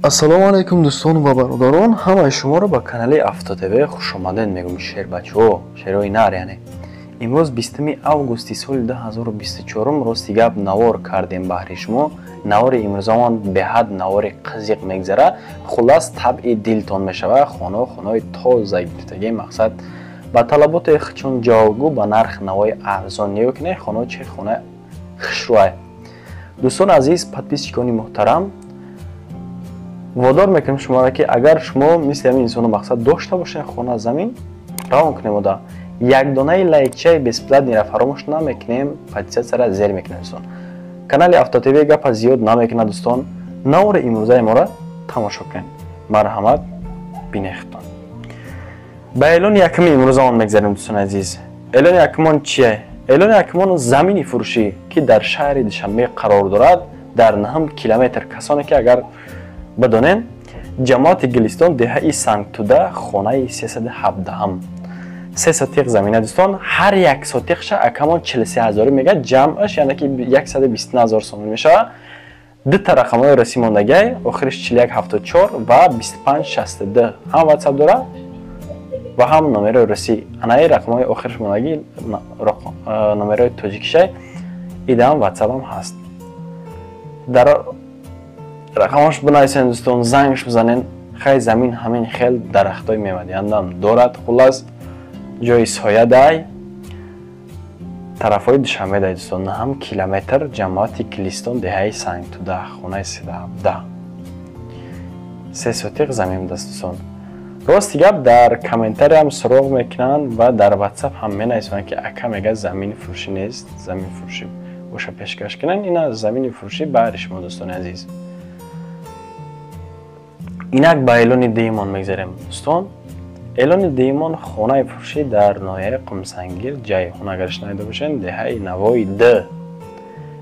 Ассалому алайкум дӯстон ва бародарон, ҳамаи шуморо ба канали Авто ТВ хушомадед мегӯм. Шербачаҳо, шерои нар яъне. Имрӯз 20 августи соли 2024 рости гап навор кардем баҳри шумо. Навори имрӯзамон беҳад навори қизиқ мегзара. Хуллас табъи дилтон мешава. Хонаҳои тоза гирифтагӣ, мақсад ба талаботи чун ҷавобгӯ, ба нарх навои арзон. Нигоҳ кунед, хонаҳо чӣ хона хушрӯай. Дӯстони азиз, подписчикони муҳтарам, водор мекунем шуморо, ки агар шумо мисли ҳамин инсону мақсад дошта бошед хона, замин, равон кунем ода. Як донаи лайкчаи бесплатныйро фаромӯш намекунем, подписатьсяра зер мекунем дӯстон. Канали Авто ТВ гапа зиёд намекунад дӯстон. Навори имрӯзаи моро тамошо кунед. Марҳамат, бинехтон. Ба эълони якуми имрӯзаон мегзарем, дӯстони азиз. Эълони якумон чие? Эълони якумон замини фурӯшӣ, ки дар шаҳри Душанбе қарор дорад, дар 9 километр. Касоне ки агар бидонен, ҷамоати Гулистон, деҳаи Сангтуда, хонаи 317, 3 сотиқ замина дӯстон. Ҳар як сотиқша акамон 43 ҳазорӣ мегӯяд, ҷамъаш яъне ки 129 ҳазор сомон мешавад. Дута рақамҳои росӣ мондагиай, охириш 4174 ва 2562, ҳам ватсап дорад ва ҳам номерои русӣ. Анаи рақамҳои охириш мондагӣ номерои тоҷикишай, идаам ватсапам ҳаст. Дар рақамҳош бинависен дӯстон, зангш бизанен. Хай, замин ҳамин хел дарахтҳои мевадиҳандам дорад. Хуллас ҷои соя дай тарафҳои Душанбе дай дӯстон, 9 километр, ҷамоати Гулистон, деҳаи Сангтуда, хонаи 317, 3 сотиқ замин будаст дӯстон. Рости гап, дар комментариям суроғ мекунанд ва дар ватсап ҳам менависонанд, ки ака, мега, замини фурӯшӣ нест, замини фурӯшӣ боша, пешкаш кунанд. Ина замини фурӯшӣ баҳри шумо, дӯстони азиз. Инак ба эълони дуюмон мегзарем дӯстон. Эълони дуюмон хонаи фурӯшӣ дар ноҳияи Қумсангир, Ҷайҳун, агар шунида бошед, деҳаи Навои Д.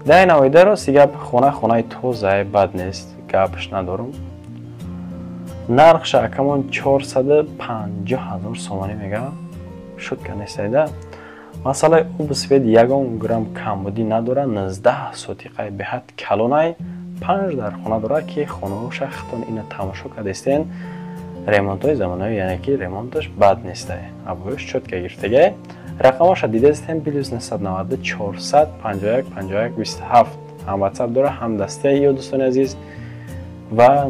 Деҳаи Навои Д, рости гап, хона хонаи тозае, бад нест, гапш надорум. Нархша акамон 450 ҳазор сомонӣ мега, шутка нестайда. Масъалаи обу свет ягон грамм камбудӣ надорад. 19 сотиқаи, беҳад калонай, 5 дар хона дорад, ки хонаҳоша хитон ина тамошо кардастен. Ремонтҳои замонави, яъне ки ремонташ бад нестай, обоёш чётко гирифтагай. Рақамҳоша дидастем: +992 451 51 27, ҳам ватсап дорад, ҳам дастаи ё дӯстони азиз, ва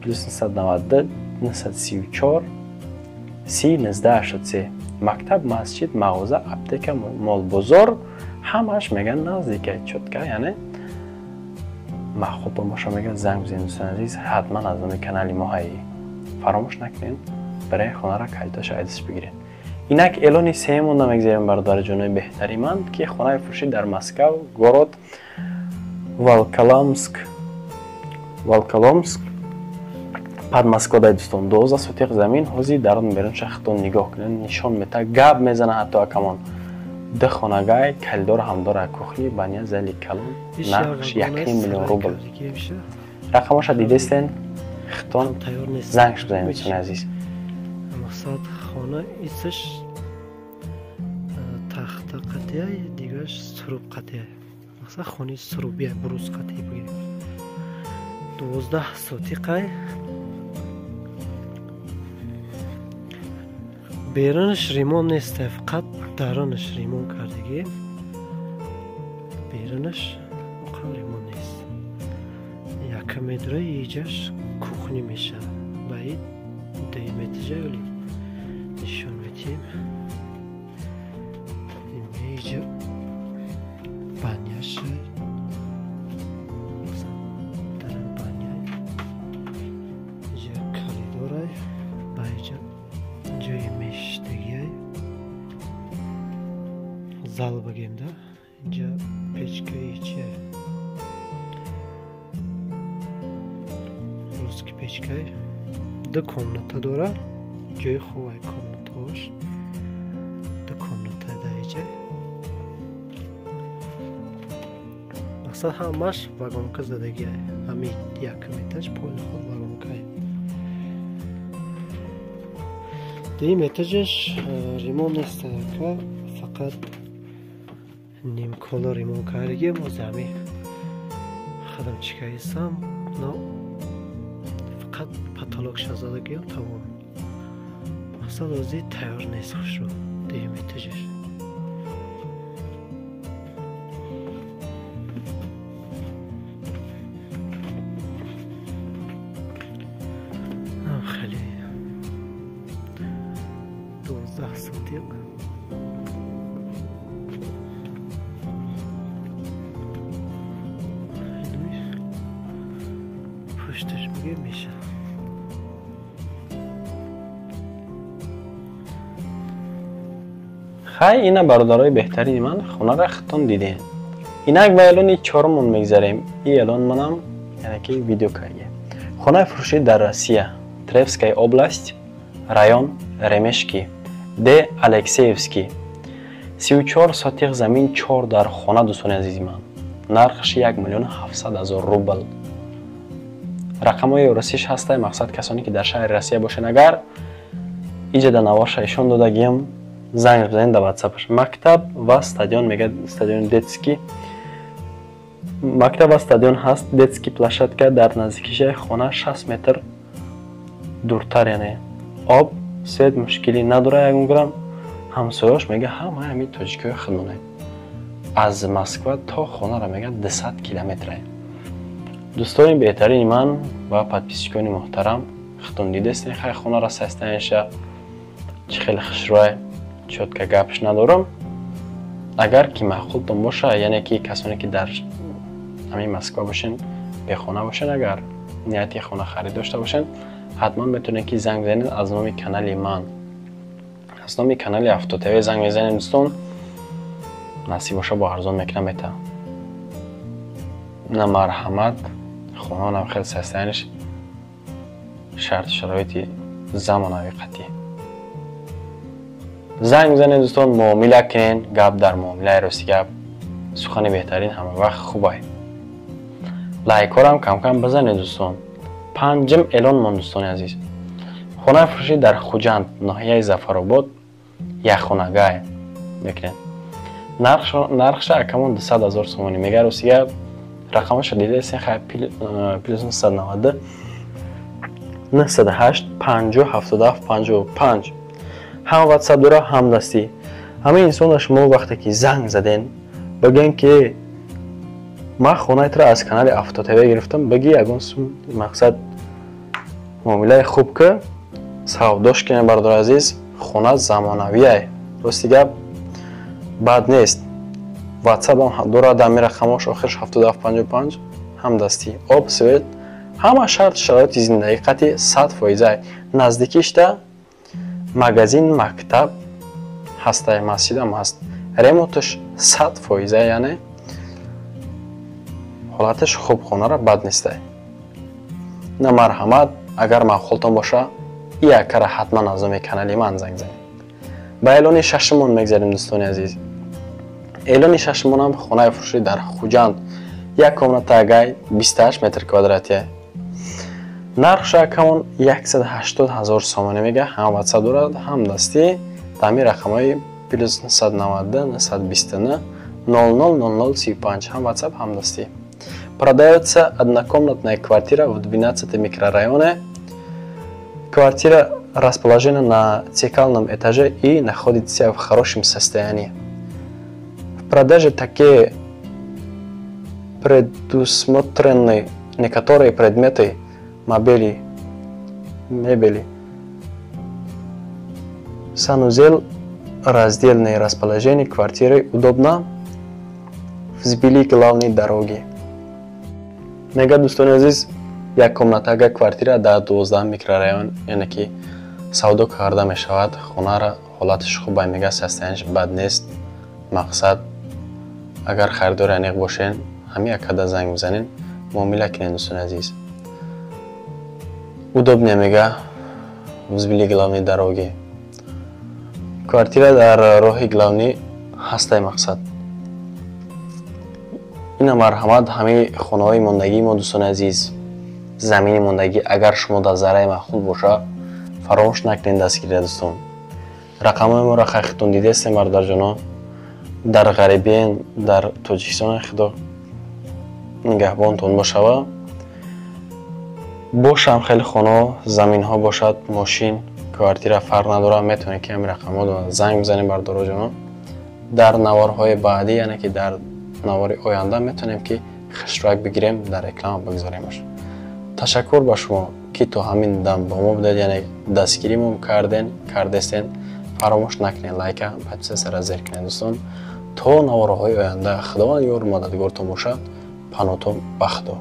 +992 934 30 19 83. Мактаб, масҷид, мағоза, аптека, молбозор ҳамааш меган наздика, чётко, яъне маъқултон боша, мегӯяд, занг бизанед дӯстони азиз. Ҳатман аз номи канали мо ҳай фаромӯш накунед, барои хонара калиташа айдаш бигиред. Инак эълони сеюмон намегзарем, бародари беҳтари ман, ки хонаи фурӯшӣ дар Москав, город Волколамск, Волколомск, Подмосковдай дӯстон, 12 сотиқ замин. Ҳозир дар он берун шахтон нигоҳ кунед, нишон мета, гап мезана ҳатто акамон. Ду хонагай, калидор ҳам дорад, кухни, баня, зали калон, нархш 1,5 миллион рубл. Рақамоша дидестен, хитон зангш бизанед, дӯстони азиз. Мақсад хона исш тахта қатия, дигараш суруб қатия. Мақсад хонаи сурубия, брус қатия бигирем. 12 сотиқай. Берунаш ремонт нест, фақат дарунаш ремонт кардагӣ. Берунаш оқа ремонт нест. Яка метра иҷаш кухня мешавад. Ба и дуюм этажа оли нишон метиҳем. Иҷа баняша, даран баня, иҷа коридорай, ба иҷа ҷои мешиштагиай, зал бигем да, инҷа печкаи чия, русский печкай. Ду комната дора, ҷои хубай комнатаош. Ду комната да иҷа. Мақсад ҳамаш вагонка задагиай, ҳами якум этаж поли худ вагонкай. Дуюм этажаш ремонт нест ака, фақат нимкола ремонт кардагиам. Ҳозир ҳами хадам чикаисам, но Потолок шазадагиам тамом. Мақсад ҳозир тайёр нест хушрӯ дуюм этажаш. Хеле 12 сотиқ. Пушташ меге меша. Хай ина бародарои беҳтарини ман хонара худтон дидем. Инак ба эълони чорумон мегзарем. И эълон манам яъне ки видео карге. Хонаи фурӯшӣ дар Россия, Тревская область, район Ремешки, Д. Алексеевский. 34 сотих замин, 4 дар хона, дӯстони азизи ман. Нархш 1 700 000 рубл. Рақамҳои русиш ҳастай, мақсад касоне ки дар шаҳри Россия бошен, агар иҷа дар наворша ишон додагиям, занг бизанед дар ватсапаш. Мактаб ва стадион, мегӯяд стадиони детский. Мактаб ва стадион ҳаст, детский площадка дар наздикишаи хона 60 метр дуртар, яъне об, свет мушкилӣ надорад ягон грамм. Ҳамсояш мега ҳама ҳамин тоҷикои худмонем. Аз Москва то хонара мега 200 километрае. Дӯстони беҳтарини ман ва подписчикони муҳтарам, худтон дидестен хай хонара состояниеша чӣ хеле хушрӯе, чётко гапш надорам. Агар ки маъқултон боша, яъне ки касоне ки дар ҳамин Москва бошен, бехона бошен, агар нияти хона харид дошта бошен, ҳатман метавонед ки занг бизанед аз номи канали ман, аз номи канали Авто ТВ занг мезанед дӯстон. Насиб боша бо арзон мекунам мета. На марҳамат, хонаонам хеле состояниш шарт шароити замонави қатъӣ. Занг бизанед дӯстон, муомила кунед, гап дар муомилаи рости гап, сухани беҳтарин ҳама вақт хубай. Лайкҳорам камкам бизанед дӯстон. Панҷум эълон мон дӯстони азиз. Хонаи фурӯшӣ дар Хуҷанд, ноҳияи Зафаробод, якхонагай мекунед. Нархша акамон 200 000 сомонӣ. Мега рости гап рақамаша дидастен, хай плюс 992 908 50 77 55. Ҳам WhatsApp дора, ҳам дастӣ. Ҳамаи инсонро шумо вақте ки занг заден, бигӯен ки ман хонаи туро аз канали Авто ТВ гирифтам, бигӣ ягон сум мақсад муомилаи хуб ки савдош кунем бародари азиз, хона замонавие. Рости гап бад нест. WhatsApp ҳам дорад, ҳамин рақамош охирш 77 55, ҳам дастӣ, об, свет, ҳама шарт шароити зиндагӣ қатъи 100%. Наздикишта магазин, мактаб ҳастай, масҷидам ҳаст. Ремонташ 100%, яъне ҳолаташ хуб, хонара бад нестай. На марҳамат, агар маъқултон боша, и акара ҳатман аз номи канали ман занг занед. Ба эълони шашумон мегзарем дӯстони азиз. Эълони шашумонам хонаи фурӯшӣ дар Хуҷанд, як комната агай 28 метр квадратия. Нархша акамон 180 000 сомонӣ мега, ҳам WhatsApp дорад, ҳам дастӣ. Дар ҳамин рақамҳои плюс 992 929 00 00 35, ҳам WhatsApp, ҳам дастӣ. Продается однокомнатная квартира в 12 микрорайоне. Квартира расположена на цокольном этаже и находится в хорошем состоянии. В продаже такие предусмотрены некоторые предметы мебели. Санузел раздельное расположение квартиры удобно вблизи главной дороги. Мега дӯстони азиз, як комнатага квартира дар 12 микрорайон, яъне ки савдо карда мешавад. Хонара ҳолаташ хуб, мега состояниш бад нест. Мақсад агар харидори аниқ бошен, ҳамин якада занг бизанед, муомила кунед дӯстони азиз. Удобнее мега вблизи главной дороги. Квартира дар роҳи главный ҳастай мақсад. Ина марҳамат, ҳамаи хонаҳои мондагии мо дӯстони азиз, замини мондагӣ, агар шумо дар зарраи маъқул боша, фаромӯш накунед дастгирия дӯстон. Рақамҳои моро худтон дидестем бародарҷоно. Дар ғарибиен, дар Тоҷикистон худо нигаҳбонтон бошава. Бошам хеле хонаҳо, заминҳо бошад, мошин, квартира, фарқ надорад, метавонед, ки ҳамин рақамҳо занг бизанем. Бардороҷонон, дар наворҳои баъдӣ, яъне ки дар навори оянда, метавонем, ки хушрак бигирем, дар реклама бигзоремаш. Ташаккур ба шумо, ки то ҳамин дам бо мо будед, яъне дастгиримон карден, кардестен. Фаромӯш накунед, лайка, подписаться зер кунед, дӯстон. То наворҳои оянда Худованд ёру мададгортон бошад. Панотон ба Худо.